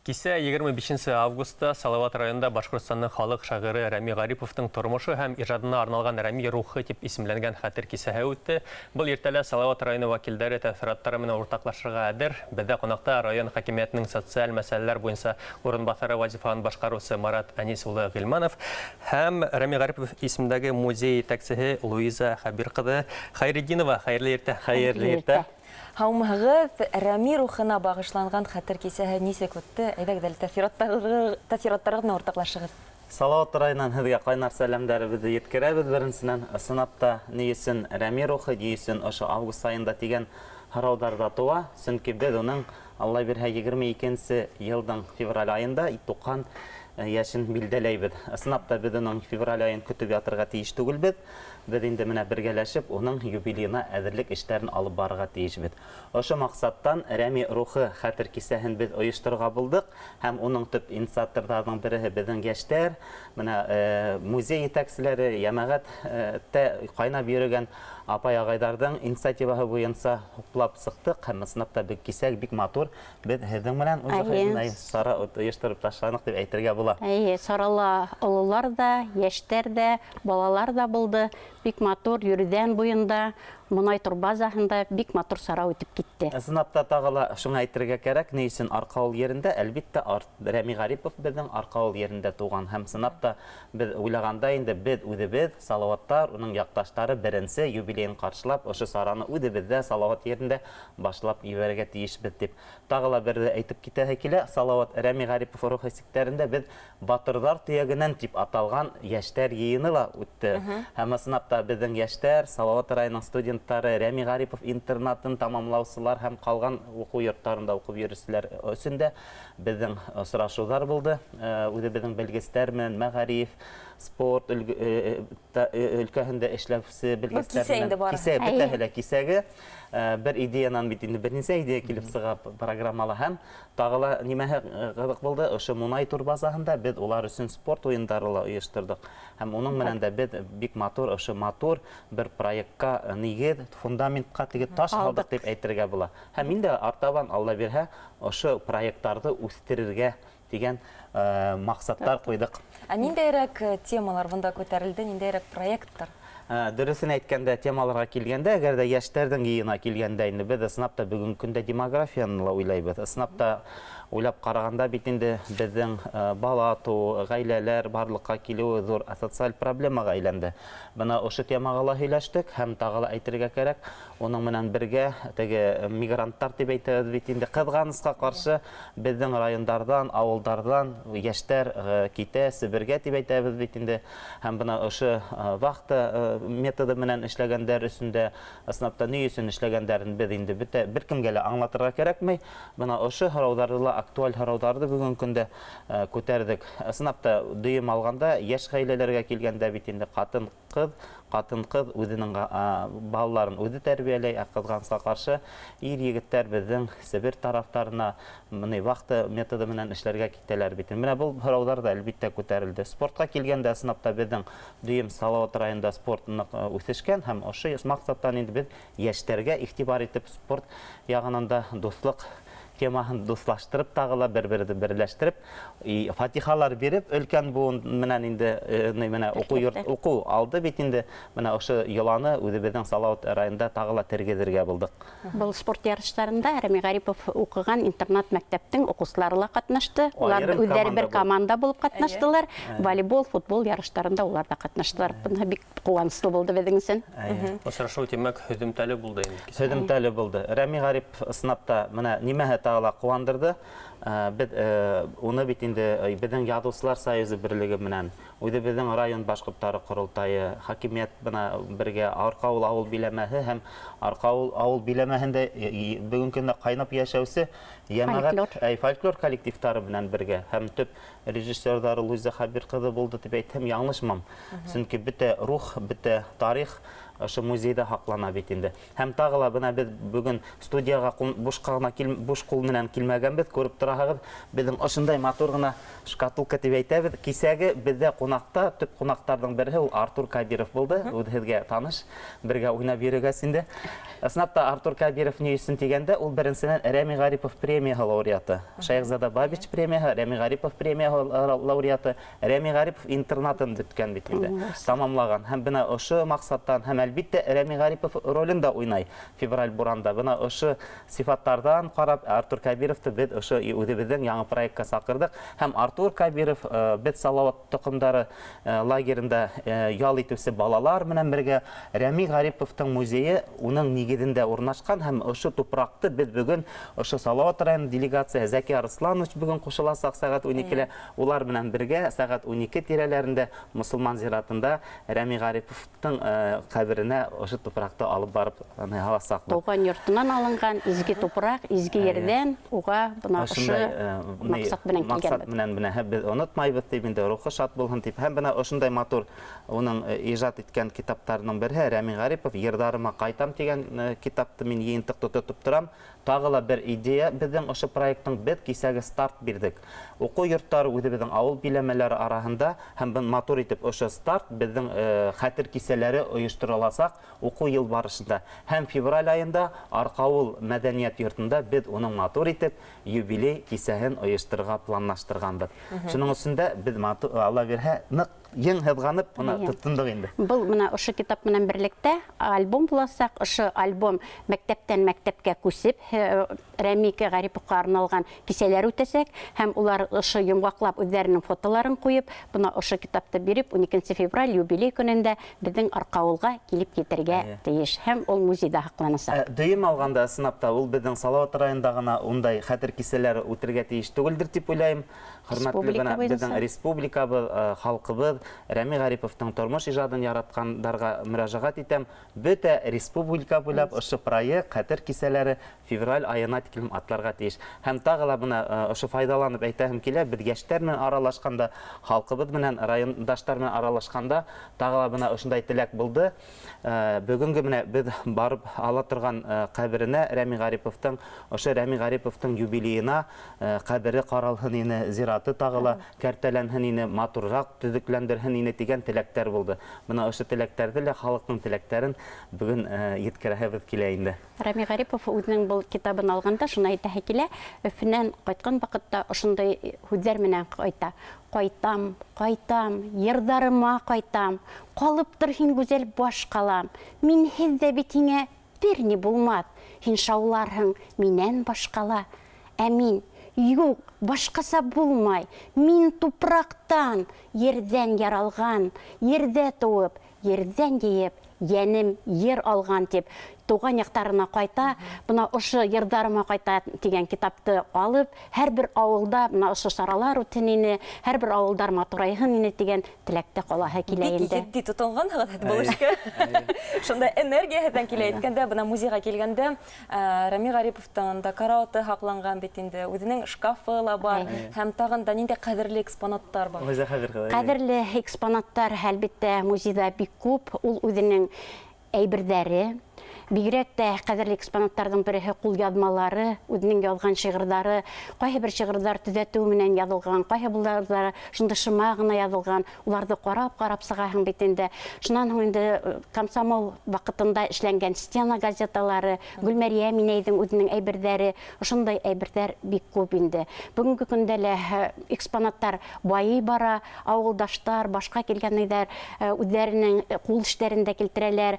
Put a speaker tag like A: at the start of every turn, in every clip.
A: Кисә 25 августта Салават районында Башҡортостандың халыҡ шағиры Рәми Ғариповтың тормошо һәм ижадына арналған «Рәми рухы» тип исемләнгән хәтер кисәһе үтте. Был иртәлә Салават районы вәкилдәре тәьҫораттары менән уртаҡлашырға әҙер. Беҙҙә ҡунаҡта район хакимиәтенең социаль мәсьәләләр буйынса урынбаҫары вазифаһын башҡарыусы Марат Әнис улы Ғилманов һәм Рәми Ғарипов исемендәге музей етәксеһе Луиза Хәбир ҡыҙы Хәйретдинова. Хәйерле иртә!
B: Хәйерле иртә!
C: Һаумыһығыҙ! Рәми рухына бағышланған хәтер кисәһе нисек үтте? Әйҙәгеҙ әле, тәьҫораттарығыҙ менән уртаҡлашығыҙ.
B: Салават районынан һеҙгә ҡайнар сәләмдәребеҙҙе еткерәбеҙ беренсенән. Ысынлап та, ни өсөн Рәми рухы, ни өсөн ошо август айында тигән һорауҙар ҙа тыуа. Сөнки беҙ уның, Алла бирһә, 22 йылдың февраль айында 90 йәшен билдәләйбеҙ. Ысынлап та, беҙ уның февраль айын көтөп ятырға тейеш түгелбеҙ. Беҙ инде менә бергәләшеп уның юбилейына әҙерлек эштәрен алып барырға тейешбеҙ. Ошо маҡсаттан «Рәми рухы» хәтер кисәһен беҙ ойошторорға булдыҡ һәм уның төп инициаторҙарының береһе беҙҙең йәштәр, менә музей етәкселәре, йәмәғәттә ҡайнап йөрөгән апай-ағайҙарҙың инициативаһы буйынса хуплап сыҡтыҡ һәм ысынлап та бик кисә бик матур беҙ һеҙҙең менән сара ойоштороп ташланыҡ тип әйтергә була.
D: Эйе, сарала ололар да, йәштәр дә, балалар ҙа булды. Бик матур Йөрҙән буйында, Монай турбазаһында бик матур сара үтеп китте.
B: Ысынлап та, тағы ла шуңа әйтергә кәрәк, ни өсөн Арҡауыл ерендә? Әлбиттә, Рәми Ғарипов беҙҙең Арҡауыл ерендә тыуған һәм ысынлап та беҙ уйлағанда инде беҙ үҙебеҙ, Салауаттар, уның яҡташтары беренсе юбилейын ҡаршылап, ошо сараны үҙебеҙҙә Салауат ерендә башлап ебәрергә тейешбеҙ тип. Тағы ла берҙе әйтеп китәһе килә, Салауат Рәми Ғарипов рухы сиктәрендә беҙ «Батырҙар төйәгенән» тип аталған йәштәр йыйыны ла үтте. Һәм ысынлап та беҙҙең йәштәр, Салауат районының студенттары, Рәми Ғарипов интернатын тамамлаусылар һәм ҡалған уҡыу йорттарында уҡып йөрөүселәр өсөн дә беҙҙең осрашыуҙар булды. Үҙебеҙҙең белгестәр менән, мәғариф, спорт өлкәһендә эшләүсе белгестәр
C: Кисә инде
B: менән.
C: бары.
B: Кисә, бөтәһе лә кисәге. Бер идеянан бит инде бер нисә идея килеп сыға программала һәм тағы ла нимәһе ҡыҙыҡ булды, ошо Мунай турбазаһында беҙ улар өсөн спорт уйындары ла ойошторҙоҡ. Һәм уның менән дә беҙ бик матур, ошо матур бер проектҡа нигеҙ, фундаментҡа теге таш һалдыҡ тип әйтергә була. Һәм инде артабан, Алла бирһә, ошо проекттарҙы үҫтерергә тигән маҡсаттар ҡуйҙыҡ.
C: Ә ниндәйерәк темалар бында күтәрелде, ниндәйерәк проекттар?
B: Дөрөҫөн әйткәндә, темаларға килгәндә, әгәр дә йәштәрҙең йыйына килгәндә, инде беҙ ысынлап та бөгөнгө көндә демографияны ла уйлайбыҙ. Ысынлап та уйлап ҡарағанда бит инде беҙҙең бала тыуыу, ғаиләләр барлыҡҡа килеүе ҙур социаль проблемаға әйләнде. Бына ошо темаға ла һөйләштек һәм тағы ла әйтергә кәрәк, уның менән бергә теге мигранттар тип әйтәбеҙ бит инде, ҡыҙғанысҡа ҡаршы беҙҙең райондарҙан, ауылдарҙан йәштәр китә Себергә тип әйтәбеҙ бит инде. Һәм бына ошо вахта методы менән эшләгәндәр өсөн дә, ысынлап та ни өсөн эшләгәндәрен беҙ инде бөтә бер кемгә лә аңлатырға кәрәкмәй. Бына ошо һорауҙарҙы ла, актуаль һорауҙарҙы бөгөнгө көндә күтәрҙек. Ысынлап та, дөйөм алғанда, йәш ғаиләләргә килгәндә бит инде ҡатын-ҡыҙ үҙенең балаларын үҙе тәрбиәләй, ә ҡыҙғанысҡа ҡаршы ир егеттәр беҙҙең Себер тарафтарына быны вахта методы менән эшләргә китәләр бит. Менә был һорауҙар ҙа әлбиттә күтәрелде. Спортҡа килгәндә, ысынлап та беҙҙең дөйөм Салауат районында спорт ныҡ үҫешкән һәм ошо маҡсаттан инде беҙ йәштәргә иғтибар итеп спорт яғынан да дуҫлыҡ темаһын дуҫлаштырып, тағы ла бер-берҙе берләштереп, фатихалар биреп, өлкән быуын менән инде, ни, менә уҡыу йорт, уҡыу алды бит инде, менә ошо йоланы үҙебеҙҙең Салауат районында тағы ла тергеҙергә булдыҡ.
D: Был спорт ярыштарында Рәми Ғарипов уҡыған интернат мәктәптең уҡыусылары ла ҡатнашты. Улар
B: Айырым
D: үҙҙәре бер
B: команда булып.
D: команда булып ҡатнаштылар. Волейбол, футбол ярыштарында улар ҙа ҡатнаштылар. Бына бик ҡыуаныслы булды беҙҙең өсөн.
A: Осрашыу, тимәк, һөҙөмтәле булды инде.
B: Һөҙөмтәле булды. Рәми Ғарипов ысынлап та менә нимәһе тағы ла ҡыуандырҙы. Беҙ уны бит инде, беҙҙең Яҙыусылар союзы берлеге менән, үҙебеҙҙең район башҡорттары ҡоролтайы, хакимиәт бына бергә Арҡауыл ауыл биләмәһе һәм Арҡауыл ауыл биләмәһендә бөгөнгө көндә ҡайнап йәшәүсе йәмәғәт,
D: Фольклор.
B: Фольклор коллективтары менән бергә һәм төп режиссерҙары Луиза Хәбир ҡыҙы булды тип әйтһәм, яңылышмам. Сөнки бөтә рух, бөтә тарих ошо музейҙа һаҡлана бит инде. Һәм тағы ла бына беҙ бөгөн студияға буш ҡул менән килмәгәнбеҙ, күреп тораһығыҙ, беҙҙең ошондай матур ғына шкатулка тип әйтәбеҙ. Кисәге беҙҙә ҡунаҡта, төп ҡунаҡтарҙың береһе ул Артур Кабиров булды. Үҙ һеҙгә таныш, бергә уйнап йөрөгәс инде. Ысынлап та Артур Кабиров ни өсөн тигәндә, ул беренсенән Рәми Ғарипов премияһы лауреаты, Шәйехзада Бабич премияһы, Рәми Ғарипов премияһы лауреаты, Рәми Ғарипов интернатын бөткән бит инде, тамамлаған. Һәм бына ошо маҡсаттан, һәм әлбиттә Рәми Ғарипов ролен дә уйнай февраль буранда. Бына ошо сифаттарҙан ҡарап Артур Кабировты беҙ ошо үҙебеҙҙең яңы проектҡа саҡырҙыҡ. Һәм Артур Кабиров беҙ Салауат тоҡомдары лагерында ял итеүсе балалар менән бергә Рәми Ғариповтың музейы уның нигеҙендә урынлашҡан, һәм ошо тупраҡты беҙ бөгөн ошо Салауат районы делегацияһы Зәки Арысланович бөгөн ҡушыласаҡ сәғәт 12-лә, улар менән бергә сәғәт 12 тирәләрендә мосолман зиратында Рәми Ғариповтың ҡәберенә ошо тупраҡты алып барып һаласаҡбыҙ.
D: Тыуған йортонан алынған изге тупраҡ, изге ерҙән уға бына ошо маҡсат менән килгәнбеҙ.
B: Маҡсат менән бына беҙ онотмайбыҙ тип инде, рухы шат булһын тип. Һәм бына ошондай матур уның ижад иткән китаптарының береһе Рәми Ғарипов «Йырҙарыма ҡайтам» тигән китапты мин йыйынтыҡты тотоп торам. Тағы ла бер идея беҙҙең ошо проекттың, беҙ кисәге старт бирҙек. Уҡыу йорттары үҙебеҙҙең ауыл биләмәләре араһында, һәм бын матур итеп ошо старт беҙҙең хәтер кисәләре ойоштороласаҡ уҡыу йыл барышында. Һәм февраль айында Арҡауыл мәҙәниәт йортонда беҙ уның матур итеп юбилей кисәһен ойошторорға планлаштырғанбыҙ. Шуның өсөн дә беҙ Алла бирһә ныҡ ең һыҙғанып бына тотондоҡ инде.
D: Был бына ошо китап менән берлектә альбом буласаҡ. Ошо альбом мәктәптән мәктәпкә күсеп Рәми Ғариповҡа арналған кисәләр үтәсәк, һәм улар ошо йомғаҡлап үҙҙәренең фотоларын ҡуйып, бына ошо китапты биреп 12 февраль юбилей көнөндә беҙҙең Арҡауылға килеп етергә тейеш, һәм ул музейҙа һаҡланасаҡ.
B: Дөйөм алғанда ысынлап та ул беҙҙең Салауат районында ғына ундай хәтер кисәләре үтергә тейеш түгелдер тип уйлайым. Хөрмәтле бына беҙҙең республикабыҙ, халҡыбыҙ Рәми Ғариповтың тормош ижадын яратҡандарға мөрәжәғәт итәм. Бөтә республика буйлап ошо проект хәтер кисәләре февраль айына тиклем атларға тейеш. Һәм тағы ла бына ошо файҙаланып әйтәһем килә, беҙ йәштәр менән аралашҡанда, халҡыбыҙ менән, райондаштар менән аралашҡанда тағы ла бына ошондай теләк булды. Бөгөнгө менә беҙ барып ала торған ҡәберенә Рәми Ғариповтың, ошо Рәми Ғариповтың юбилейына ҡәбере ҡаралһын ине, зираты тағы ла кәртәләнһен ине, матурыраҡ төҙөкләндерһен ине тигән теләктәр булды. Бына ошо теләктәрҙе лә, халыҡтың теләктәрен бөгөн еткерәһебеҙ килә инде.
D: Рәми Ғарипов үҙенең был китабын алғанда шуны әйтәһе килә, Өфөнән ҡайтҡан ваҡытта ошондай һүҙҙәр менән ҡайта. Ҡайтам, ҡайтам, йырҙарыма ҡайтам, ҡалыптыр һин гүзәл баш ҡалам, минһеҙ ҙә бит һиңә бер ни булмаҫ, һин шауларһың минән башҡала. Ә мин юҡ, башҡаса булмай, мин тупраҡтан, ерҙән яралған, ерҙә тыуып, ерҙән йыйып, йәнем ер алған тип туған яҡтарына ҡайта. Бына ошо йырҙарыма ҡайта тигән китапты алып, һәр бер ауылда бына ошо саралар үтһен ине, һәр бер ауылдар матурайһын ине тигән теләктә ҡалаһы килә инде.
C: Бик етди тотонғанһығыҙ был эшкә. Шунда энергия һеҙҙән килә. Әйткәндә, бына музейға килгәндә Рәми Ғариповтың да карауаты һаҡланған бит инде, үҙенең шкафы ла бар, һәм тағын да ниндәй ҡәҙерле экспонаттар бар.
D: Ҡәҙерле экспонаттар әлбиттә музейҙа бик күп. Ул үҙенең әйберҙәре, бигерәк тә ҡәҙерле экспонаттарҙың береһе ҡулъяҙмалары, үҙенең яҙған шиғырҙары, ҡайһы бер шиғырҙар төҙәтеү менән яҙылған, ҡайһы берҙәре шунда шыма ғына яҙылған, уларҙы ҡарап-ҡарап сығаһың бит инде. Шунан һуң инде комсомол ваҡытында эшләнгән стена газеталары, Гөлмәрйә Минәйҙең үҙенең әйберҙәре, ошондай әйберҙәр бик күп инде. Бөгөнгө көндә лә экспонаттар байый бара, ауылдаштар, башҡа килгәндәр үҙҙәренең ҡул эштәрен дә килтерәләр,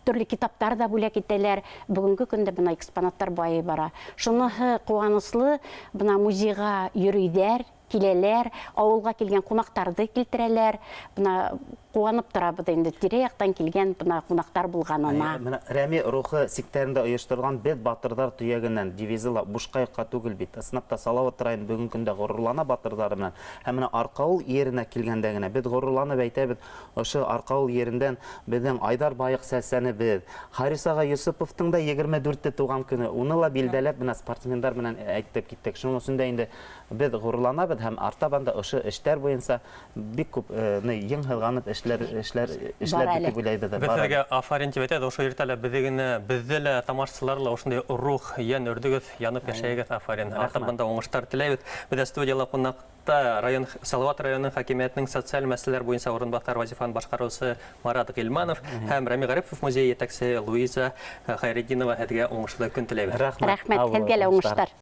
D: төрлө китаптар да бүләк итәләр. Бөгөнгө көндә бына экспонаттар байый бара. Шуныһы ҡыуаныслы, бына музейға йөрөйҙәр, киләләр, ауылға килгән ҡунаҡтарҙы килтерәләр. Бына ҡыуанып торабыҙ инде тирә-яҡтан килгән бына ҡунаҡтар булғанына.
B: Бына Рәми рухы сиктәрендә ойошторолған беҙ батырҙар төйәгенән девизы ла бушҡа юҡҡа түгел бит. Ысынлап та Салауат районы бөгөнгө көндә ғорурлана батырҙары менән. Һәм бына Арҡауыл еренә килгәндә генә беҙ ғорурланып әйтәбеҙ, ошо Арҡауыл ерендән беҙҙең Айҙар Байыҡ сәсәнебеҙ, Харис аға Йосоповтың да 24-тә тыуған көнө, уны ла билдәләп бына спортсмендар менән әйтеп киттек. Шуның өсөн дә инде беҙ ғорурланабыҙ һәм артабан да ошо эштәр буйынса бик күп ең һыҙғанып Эшләр эшләр эшләр дип уйлайбыҙ.
A: Беҙ һеҙгә афарин тип әйтәбеҙ. Ошо иртә лә беҙҙе генә, беҙҙе лә, тамашасылар ла ошондай рух, йән өрҙөгөҙ, янып йәшәйегеҙ, афарин. Артабан да уңыштар теләйбеҙ. Беҙҙә студияла ҡунаҡта район Салават районы хакимиәтенең социаль мәсьәләләр буйынса урынбаҫар вазифаһын башҡарыусы Марат Ғилманов һәм Рәми Ғарипов музейы етәксеһе Луиза Хәйретдинова. Һеҙгә уңышлы көн теләйбеҙ.
B: Рәхмәт.
D: Рәхмәт, һеҙгә лә уңыштар.